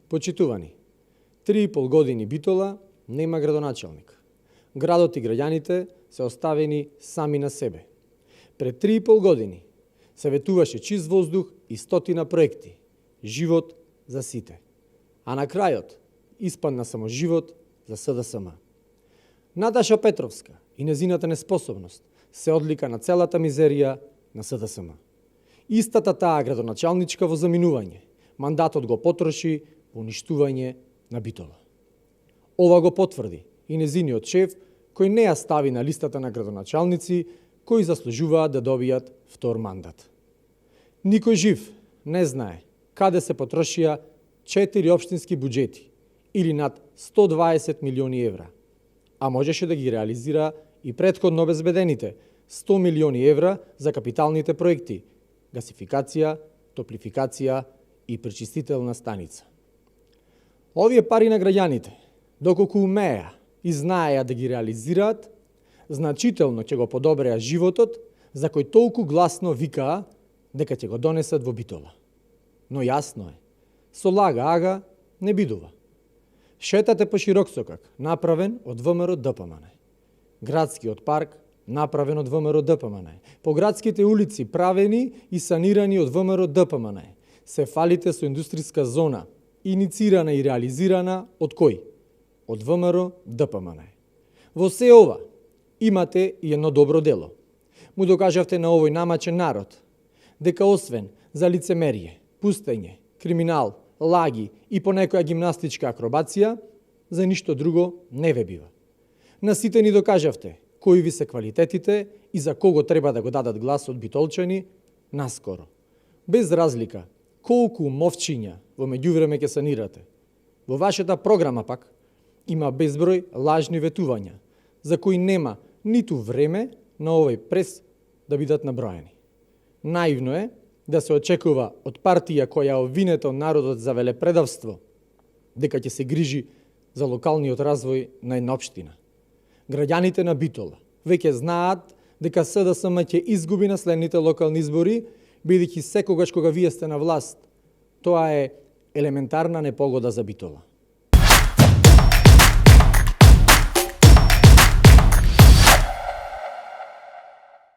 Почитувани, 3,5 години Битола нема градоначалник. Градот и граѓаните се оставени сами на себе. Пред 3,5 години се ветуваше чист воздух и 100 проекти. Живот за сите. А на крајот испадна само живот за СДСМ. Наташа Петровска и незината неспособност се одлика на целата мизерија на СДСМ. Истата таа градоначалничка во заминување, мандатот го потроши во уништување на Битола. Ова го потврди и незиниот шеф, кој не ја стави на листата на градоначалници кои заслужуваат да добијат втор мандат. Никој жив не знае каде се потрошија 4 општински буџети или над 120 милиони евра, а можеше да ги реализира и претходно обезбедените 100 милиони евра за капиталните проекти – гасификација, топлификација и пречистителна станица. Овие пари на граѓаните, доколку умеја и знаеја да ги реализираат, значително ќе го подобреа животот за кој толку гласно викаа дека ќе го донесат во Битола. Но јасно е, со лага-ага не бидува. Шетате по Широксокак, направен од ВМРО ДПМН. Градскиот парк, направен од ВМРО ДПМН. По градските улици правени и санирани од ВМРО ДПМН. Се фалите со индустријска зона, иницирана и реализирана од кој? Од ВМРО ДПМН. Во се ова имате и едно добро дело. Му докажавте на овој намачен народ дека освен за лицемерие, пустење, криминал, лаги и по некоја гимнастичка акробација, за ништо друго не ве бива. На сите ни докажавте кои ви се квалитетите и за кого треба да го дадат глас од битолчани наскоро. Без разлика колку мовчиња во меѓувреме ќе санирате. Во вашата програма пак има безброј лажни ветувања, за кои нема ниту време на овој прес да бидат наброени. Наивно е да се очекува од партија која обвинета од народот за велепредавство дека ќе се грижи за локалниот развој на една општина. Граѓаните на Битола веќе знаат дека СДСМ ќе изгуби на следните локални избори, бидејќи секогаш кога вие сте на власт, тоа е елементарна непогода за Битола.